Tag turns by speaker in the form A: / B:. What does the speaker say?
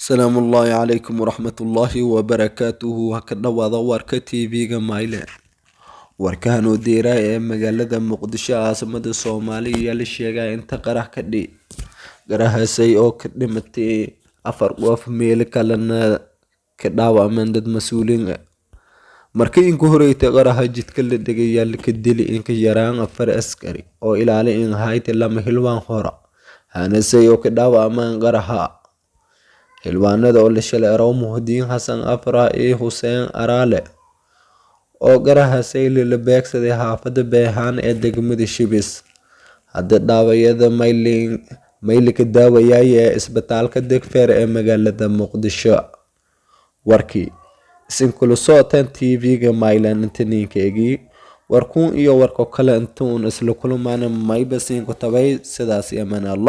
A: Salaamullaahi calaykum waraxmatullaahi wabarakaatuhu. Ha ka dhawaada warka TV-ga Mayle. Warkahan oo deeraa ee magaalada Muqdisho, caasimada Soomaaliya, ayaa la sheegaya inta qarax ka dhi qaraxaasay oo ka dhimatay 4 qof, meel kalena ka dhaawacmeen dad mas-uuliin ah. Markii inku horeeytay qaraxa jidka la dhigay ayaa la ka dili inka yaraan 4 askari oo ilaali in hayta lama hilwaan hora hanasay oo ka dhaawacmeen qaraxa. Xildhibaanada oo la shalay Arow Muhdiin Xasan Afrax iyo Xuseen Araale oo qaraxaasay lala beegsaday xaafadda Beehaan ee degmada Shibis. Hadda dhaawacyada mayli ka daawayaaya ee isbitaalka Digfeer ee magaalada Muqdisho. Warkii isinkula socotaan TV-ga Maylan intaninkeegii warkuun iyo warko kale intuun isla kulmaan mayba siinku tabay sidaas iyo amaan Allah.